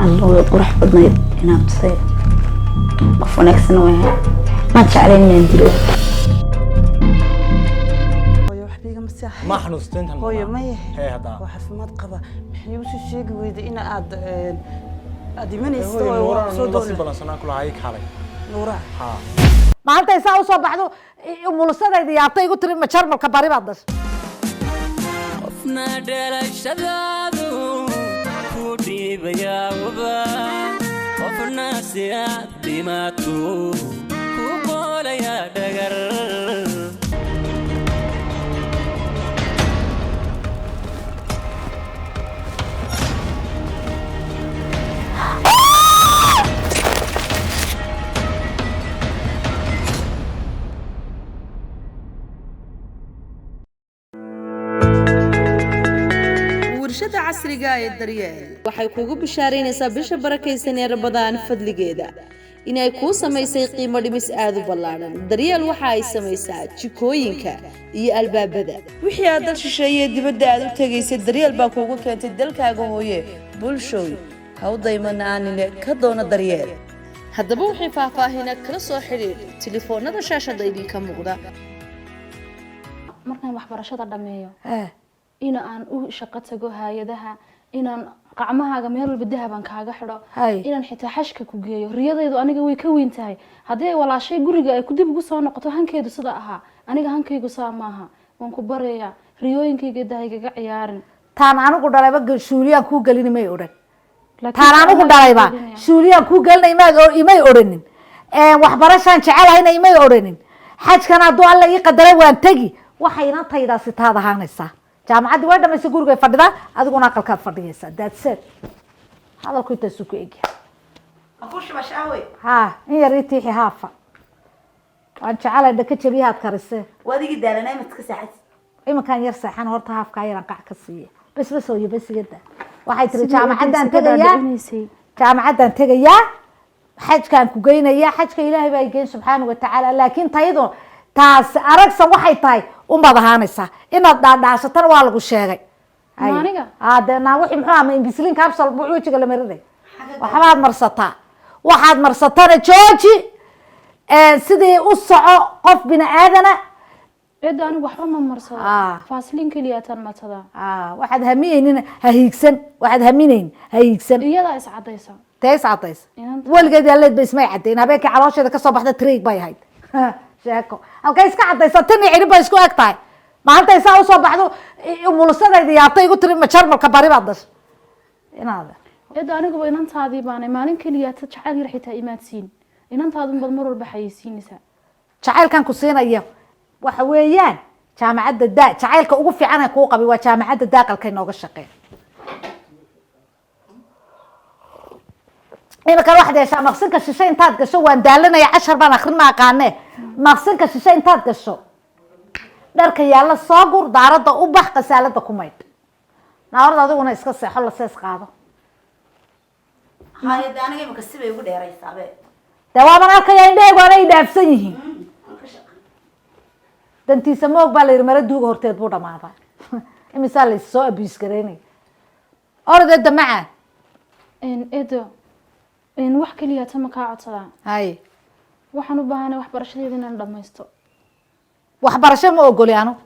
Alla, way qurux badnayd inaan tusay. Qof wanaagsan way ahayd, ma jeclayn inaan dilo. Hooyo, waxba igama saaxay. Ma xanuusta intan? Hooyo, maya. Hee, hadda. Waa caafimaad qaba. Maxay usoo sheegi weyday in aad aad imanaysid? Hooyo, oo Nuuraan soo la sii doona balansanaa kulahay kaalay. Nuura. Ha. Maalintay saa usoo baxdo, umulusadayda yaabtay, igu tiri, ma Jarmalka bari baad dhashay? Qofna dhalashadaadu ku dhiibayaawaba, qofna si aad dhimaato ku qoolaya dhagar. Warshada casriga ee Daryeel waxay kugu bishaaraynaysaa bisha barakaysan ee Ramadaan fadligeeda inay kuu samaysay qiimo dhimis aad u ballaadhan. Daryeel waxa ay samaysaa jikooyinka iyo albaabada. Wixii aad dal shisheeye dibadda aad u tegaysay, Daryeel baa kuugu keentay dalkaaga hooye. Bulshoy, ha u daymana aanine ka doona Daryeel. Haddaba wixii faahfaahina kala soo xidhiidh telefoonada shaashada idinka muuqda. Markaan waxbarashada dhammeeyo, in aan u shaqo tago hay-adaha, inaan qacmahaaga meel walba dahabaan kaaga xidho, inaan xitaa xashka ku geeyo, riyadaydu aniga way ka weyn tahay. Haddii ay walaashay guriga ay dib ugu soo noqoto, hankeedu sida ahaa, aniga hankaygu saa maaha. Waan ku barayaa, riyooyinkayga dahaygaga ciyaarin. Taan anigu dhalayba shuuliyaan kuu gelini may odhan. Laakiin taan anigu anaa dhalayba gelinaya. Shuuliyaan kuu gelinay imaad imay odhanin. Waxbarashaan jecelahayna imay odhanin. Xajkan hadduu Alla ii qadaray waan tegi. Waxay inantaydaasi taad ahaanaysaa. Jaamacaddii way dhamaysay, gurigay fadhidaa, adiguna aqalkaad fadhiyaysaa. That's it. Hadalku intaasuu ku egyahay. Ha, in yar ii tiixi haafa, waan jecelay dhaka jabiyahaad karisee. Waadigii daalanay, mad ka saaxatid. Iminkaan yar seexan. Horta haafkaa yaran qac ka siiya. Bes bes hooyo, bes igada. Waxay tiri Sidii jaamacaddaan isaga tegayaa. dhaadhicinaysay. Jaamacaddaan tegayaa, xajkaan ku geynayaa. Xajka Ilaahay baa geyn subxaana watacaala, laakiin tayadu taas aragsan waxay tahay unbaad ahaanaysaa. Inaad dhaadhacsatana waa lagu sheegay. Ay. Ma aniga? Aa, dee naa wixii muxuu ama inbislin capsule buu wejiga la marinay. Waxbaad marsataa, waxaad marsatana jooji. Sidii u soco qof bini aadana. Cidda anigu waxba ma marsado. Faasliin keliyaataan marsadaa. Waxaad haminaynin ha hiigsan, waxaad haminayn ha hiigsan. Iyadaa is caddaysa. Tee is cadaysa? Inanta. Weligeed yaaleed ba ismay caddayn. Habeenkii caloosheeda kasoo baxda triig bay ahayd sheeko. Halkay iska caddaysa? Tin iyo cidhib bay isku eg tahay. Maalintay saa usoo baxdo, umulusadayda yaabtay, igu tiri, ma Jarmalka bari baad dhashay inaad? Cidda aniguba inantaadii baanay. Maalin keliyaata jacayl yar xitaa imaadsiin. Inantaadunbaad mar walba xayeysiinaysaa. Jacaylkan ku siinaya waxa weeyaan jaamacadda daa. Jacaylka ugu fiican ee kuu qabay waa jaamacadda daaqalka inooga shaqeey. Imika waxaad yeeshaa, maqsinka shishe intaad gasho, waan daalanaya, cashar baan akrin ma aqaane, maqsinka shishe intaad gasho, dharka yaalla soo gur, daaradda u bax, qasaalada ku maydh. Naarada adiguna iska seexo, la sees qaado. Haya, de aniga imika sibay ugu dheeraysaabe. Dee waaban arkaya, indhahaygu anay dhaafsan yihiin. Dantiisa moog baa la yidhi, mara duuga horteed buu dhamaadaa. Imisaa la is soo abiis garaynaya orodee damaca. Edo, wax keliyaata ma kaa codsadaa? Hay. Waxaan u baahanay waxbarashadeeda inaan dhammaysto. Waxbarasho ma ogoli anu.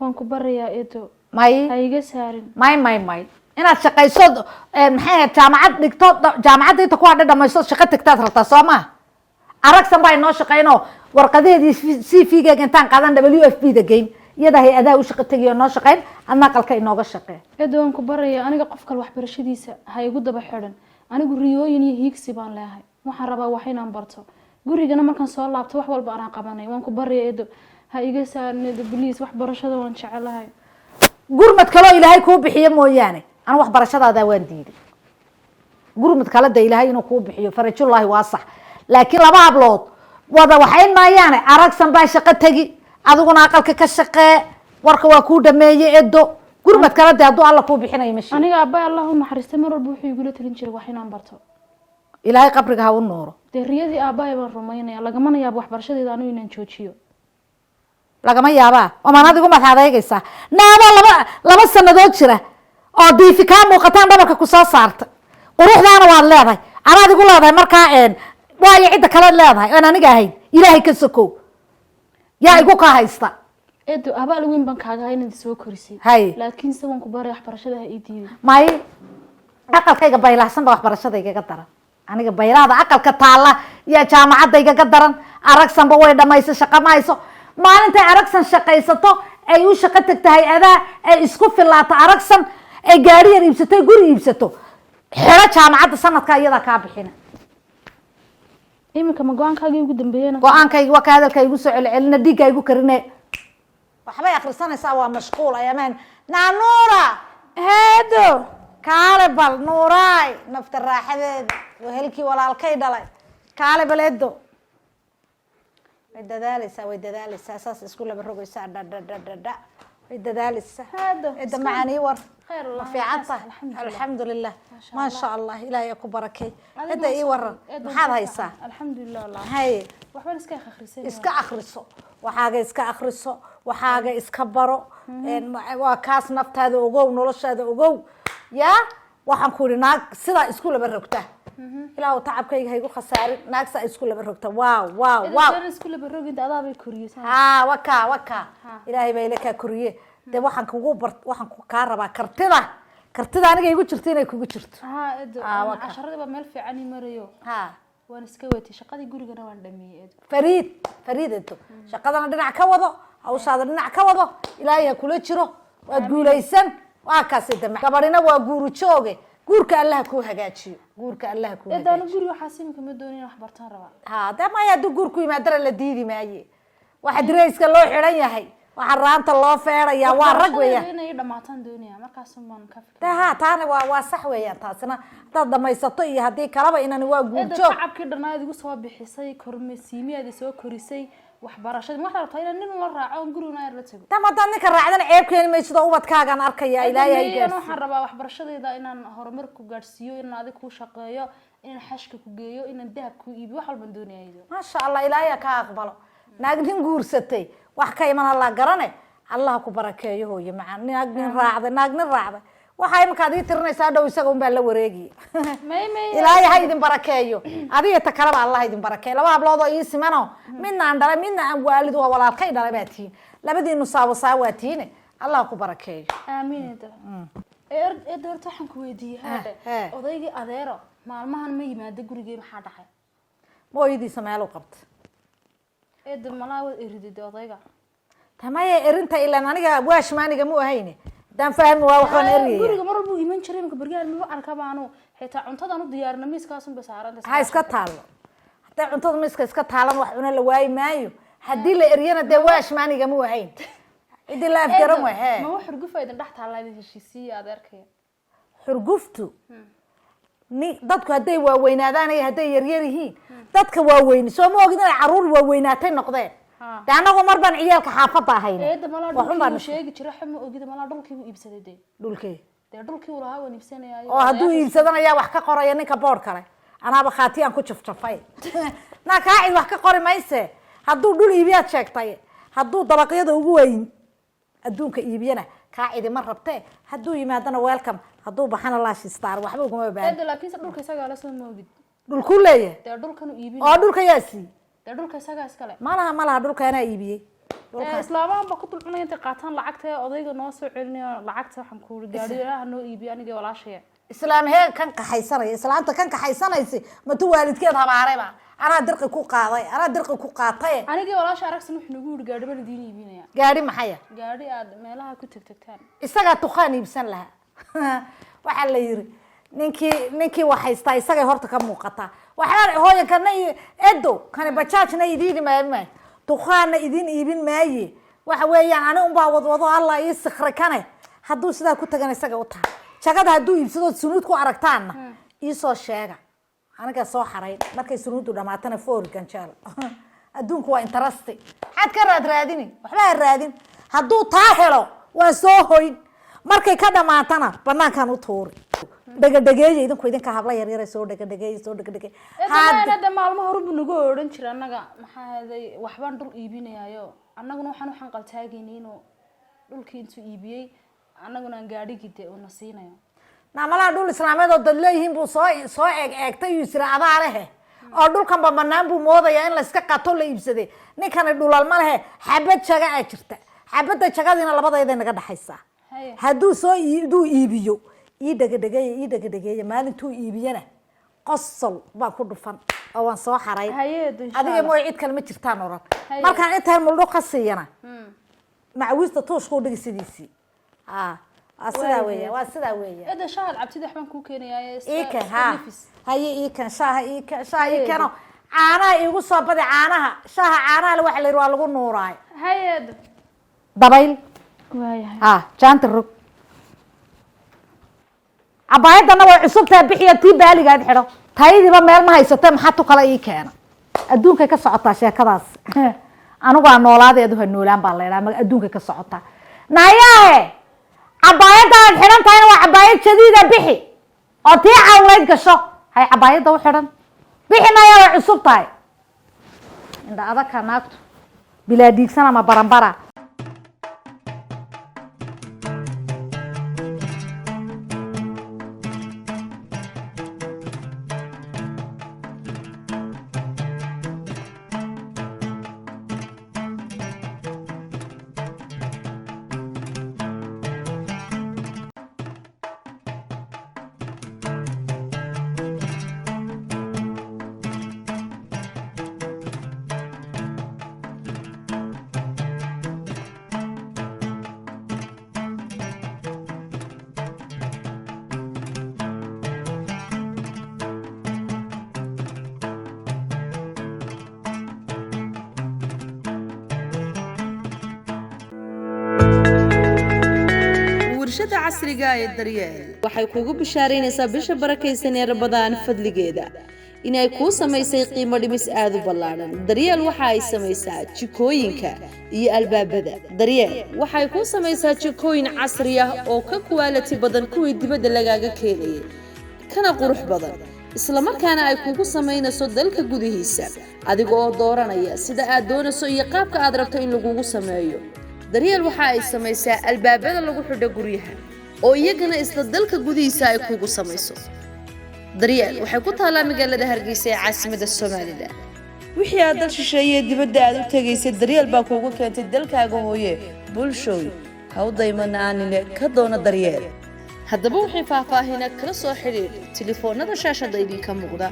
Waan ku barayaa, edo. May. Ha iga saarin. May, may, may. Inaad shaqayso, maxay ahayd, jaamacad dhigto, jaamacadda inta ku hadha dhamaysto, shaqo tagtaad rabtaa, soo maha? Aragsan baa inoo shaqeynoo warqadaheedii CV-geega intaan qaadan WFP da geyn, iyada hay-adaha u shaqo tegiyo noo shaqeyn, adna aqalka inooga shaqee. Edo, waan ku barayaa. Aniga qof kale waxbarashadiisa ha igu daba xidhan. Anigu riyooyin iyo hiigsi baan leehay. Waxaan rabaa wax inaan barto. Gurigana markaan soo laabto wax walba anaa qabanay. Waan ku baraya, edo, ha iga saarin, edo, please. Waxbarashada waan jecelahay. Gurmad kaloo Ilaahay kuu bixiyo mooyaane, anu waxbarashadaadaa waan diiday. Gurmad kale de Ilaahay inuu kuu bixiyo, farajullaahi waa sax, laakiin laba hablood wada waxayn maayaane. Aragsan baa shaqo tegi, adiguna aqalka ka shaqee. Warka waa kuu dhameeye, edo. Gurmad kale de hadduu Alla kuu bixinayo ma sheego. Aniga aabbahay, Allah u naxariistay, mar walba wuxuu igula talin jiray wax inaan barto. Ilaahay qabriga ha u nuuro. Dee riyadii aabbahay baan rumaynaya. Lagamana yaabo waxbarashadeeda anigu inaan joojiyo. Lagama yaabaa omaan adigu madax adeegaysaa. Naabaa laba laba sanadood jira oo diifi kaa muuqataan dhabarka kusoo saarta. Quruxdaana waad leedahay, anaad igu leedahay. Markaa waayo cidda kalead leedahay oon aniga ahayn, Ilaahay ka sokow, yaa igu kaa haysta? Eedo, abaal weyn baan kaaga hay inaad soo korisay. Hay. Laakiin se waan ku baray, waxbarashada ha ii diiday. May, aqalkayga baylahsan ba waxbarashada igaga daran. Aniga baylahda aqalka taalla iyo jaamacadda igaga daran. Aragsanba way dhamayso, shaqo ma hayso. Maalintay Aragsan shaqaysato, ay u shaqo tagta hay-adaha, ay isku filaato Aragsan, ay gaari yar iibsato, ay guri iibsato, xero jaamacadda sanadka iyadaa kaa bixina. Iminka ma go-aankaagii ugu dambeeyena? Go-aankaygi waa ka hadalka igu soo celcelina, dhiigga igu karine. Waxbay akrisanaysaa, waa mashquul ayamaan. Naa Nuura! Heedo. Kaale bal Nuuraay, nafta raaxadeeda, wehelkii walaalkay dhalay, kaale bal edo. Way dadaaleysaa, way dadaaleysaa, saas isku laba rogaysaa, dhadhadhadhadha, way dadaaleysaa. Heedo. Cidda macaan, ii war. Khayr. Ma Wallahi, fiican tahay? alxamdulilah. Alxamdulilah, maasha Allah, Ilaahay ku barakay. Adiga Cidda ii waran, maxaad haysaa? Alxamdulilah wallahi. Haye. Waxbaan iska akhrisanay. Iska akriso waxaaga, iska akriso waxaaga, iska baro. Waa kaas, naftaada ogow, noloshaada ogow. Yaa waxaan ku ihi, naag sidaa isku laba rogta, Ilaahu tacabkayga haygu khasaarin. Naag saa isku laba rogta, waaw waaw waaw. Isku laba roginta, adaa bay koriyey. Ha, waka waka, Ilaahay baa ila kaa koriye. Dee waxaan kugu bar, waxaan kaa rabaa kartida, kartida aniga igu jirto inay kugu jirto. Ha edo. Ah, waa ka. Casharadii baa meel fiican ii marayo. Ha. Waan iska watay shaqadii, gurigana waan dhameeyey, edo. Fariid fariid edo, shaqadana dhinac ka wado, hawshaada dhinac ka wado, Ilaahay ha kula jiro, waad guulaysan. Waa kaasi dame, gabadhina waa guuru jooge. Guurka Allaha kuu hagaajiyo, guurka Allaha kuu Edo, anu hagaajiyo. guriga waxaas iminka ma doonin, wax bartaan rabaa. Ha, dee maya, hadduu guur ku yimaadana la diidi maaye. Waxa dirayska loo xidhan yahay, waxa raanta loo feedhaya waa rag weeyaan. Inay dhamaataan doonaya, markaas baan ka fikir. De ha, taana waa sax weeyaan. Taasina haddaad dhamaysato iyo haddii kalaba, inani waa guur Edo, joog. Tacabkii dhannaad igu soo bixisay, kormasiimiyaad soo korisay, waxbarashadii waxaad rabtaa inaan nin la raaco oon guriguna yar la tago. Tam haddaad ninka raacdana ceeb keeni maysid oo ubadkaagaan arkaya, Ilaahay ha Edo, gaarsiiyo. waxaan rabaa waxbarashadayda inaan horumar ku gaadhsiiyo, inaan adig kuu shaqeeyo, inaan xashka ku geeyo, inaan dahab ku iibiyo, wax walbaan doonaya, edo. Maasha Allah, Ilaahay ha kaa aqbalo. Naag nin guursatay wax ka iman Allah garane, Allah ku barakeeyo hooye macaan. Naag nin raacday, naag nin raacday, waxaa iminkaad ii tirinaysaa dhow isaga un baa la wareegaya. May may. Ilaahay ha idin barakeeyo, adiga ta kaleba Allah idin barakeeyo. Laba hablood oo ii simano, midna aan dhalay, midna aan waalid waa walaalkay dhalay baa tihiin. Labadiinu saawasaa waa tihiine, Allah ku barakeeyo. Aamiin edo. Edo, horta waxaan ku weydiiyey haadhe, eh. odaygii adeero maalmahan ma yimaado gurigee, maxaa dhacay? Mooyadiisa meelu qabta. Edo, malaa waad eridide odayga. Tamaya, erinta ilaan aniga waashmaaniga mu ahayne, haddaan fahmi waa waxbaan eryaya. Guriga mar walbuu iman jiray, imika baryahan maba arkaba anu. Xitaa cuntadaan u diyaarina miiskaasun bay saaran. Ha iska taallo. Hadday cuntada miiska iska taalan, wax cuna la waayi maayo. Haddii la eryana, dee waashmaaniga mu ahayn, ciddii la afgaran way he. Ma wax xurgufa idin dhex taallaa, idin heshiisiiya adeerkaya? Xurguftu ni dadku hadday waaweynaadaan iyo hadday yaryar yihiin, dadka waaweyni soo ma ogid inay caruur waaweynaatay noqdeen? Ha. De annagu mar baan ciyaalka xaafadda ahayn. Eedda, malaa Waxun baan dhulkii uu sheegi jiray waxa ma ogida, malaa dhulkii buu iibsaday dee. Dhulkee? Dee dhulkii uu lahaa waan iibsanayaa. Oo hadduu iibsadanayaa wax ka qoraya ninka boodh kale, anaaba khaatiyaan ku jafjafay. Naa kaa cid wax ka qori mayse. Hadduu dhul iibiyaad sheegtay, hadduu dabaqyada ugu weyn adduunka iibiyana, kaa cidima rabtee. Hadduu yimaadana welcome, hadduu baxana laashistaar, waxba uguma baahan. Eedda, laakiinse dhulka isagaa la soo moogid. Dhulkuu leeyahay? Dee dhulkan uu iibinaya. Oo dhulka yaa siiyey? Dee dhulka isagaa iskale. Malaha, malaha, dhulka anaa iibiyey. Ee, islaamahan ba ku dul cunaya intay qaataan lacagta ee odayga noo soo celinayo lacagta. Waxaan ku uri gaadhiyaha noo iibiyo anigii walaashaya. Islaam hee kan kaxaysanaya, islaamta kan kaxaysanaysa matu waalidkeed habaarayba? Anaa dirqi ku qaaday, anaa dirqi ku qaatay. Anigii walaasha Aragsan wuxuu nagu yiri gaadhi baan idiin iibinaya. Gaadhi maxaya? Gaadhi aad meelaha ku tegtegtaan. Isagaa tukaan iibsan lahaa. Waxaa la yiri ninkii wax haystaa isagay horta ka muuqataa. Waxbaa hooyankana iyo edo kani bajaajna idiin maayo, tukaanna idiin iibin maaye. Waxa weeyaan ani unbaa wadwado, Allah ii sikray kane. Hadduu sidaa ku tagana isaga u tahay jagada. Hadduu iibsado sunuud ku aragtaanna iisoo sheega, aniga soo xarayn. Markay sunuuddu dhamaatana foor ganjeel. Adduunku waa interest, maxaad ka raad raadini? Waxba ha raadin. Hadduu taa helo waa soo hoyn, markay ka dhamaatana banaankaan u tuuri. Dhegadhegeeya idinku, idinka habla yaryara, soo dhegadhegeeya, soo dhegadhegeey. Eedda, maalmo hore buu nagu odhan jiray annaga, maxaa ahaday, waxbaan dhul iibinayaayo. Annaguna waxaan u xanqaltaagaynay inuu dhulkii intuu iibiyey annaguna aan gaadhigii dee uuna siinayo. Naamalaha dhul islaameed oo dad leeyihiin buu soo eeg eegtay, yuu isira adaa lehe, oo dhulkanba banaan buu moodayaa in layska qato, la iibsaday. Ninkani dhulal ma lehe. Xabad jaga aa jirta, xabadda jagadiina labadayday naga dhexaysaa. Hadduu soo haduu iibiyo, ii dhegadhegeeya, ii dhegadhegeeya. Maalintuu iibiyana qosol baan ku dhufan oo waan soo xaray. Haye, insha Adiga Allah. mooy, cid kale ma jirtaan oran. Haye. Markaan intaan muldho ka siiyana, macawiista tuushkuu dhigi sidiisii. Waa sidaa weeya, waa sidaa weeya. Eeda, shaahad cabtida waxbaan kuu keenayaa. Iikan ha haye, iikan shaaha, iikan shaaha, iikano caanaha iigu soo badi, caanaha, shaaha caanaha le. Waxa la yidhi waa lagu nuuraay. Haye, eedo. Dabayl. Waayahay. Ha, jaanta rog. Cabaayadana way cusubtaha, bixiya tii baaligaad xidho. Tayadiiba meel ma haysate, maxaa tu kale ii keena? Adduunkay ka socotaa sheekadaas. Anigu aa noolaaday, adu ha noolaan baa la idhaha. Adduunkay ka socotaa. Nayaahe, cabaayadda aad xidhan tahayna waa cabaayad jadiida, bixi oo tii cawlayd gasho. Hay, cabaayadda u xidhan bixi. Nayaa, way cusub tahay. Indha adagka naagtu bilaa dhiigsan ama baranbara. Warshada casriga ee Daryeel waxay kugu bishaaraynaysaa bisha barakaysan ee Rabadaan fadligeeda inay kuu samaysay qiimo dhimis aad u ballaadhan. Daryeel waxa ay samaysaa jikooyinka iyo albaabada. Daryeel waxay kuu samaysaa jikooyin casri ah oo ka quality badan kuwii dibadda lagaaga keenayay, kana qurux badan, islamarkaana ay kugu samaynayso dalka gudihiisa, adiga oo dooranaya sida aad doonayso iyo qaabka aad rabto in lagugu sameeyo. Daryeel waxa ay samaysaa albaabada lagu xidho guryaha, oo iyagana isla dalka gudihiisa ay kugu samayso. Daryeel waxay ku taallaa magaalada Hargeysa ee caasimada Somaliland. Wixii aad dal shisheeye dibadda aad u tegaysay, Daryeel baa kuugu keentay dalkaaga hooye. Bulshooy, ha u daymana aanine, ka doona Daryeel. Haddaba waxay faahfaahinaa kala soo xidhiir telefoonada shaashada idinka muuqda.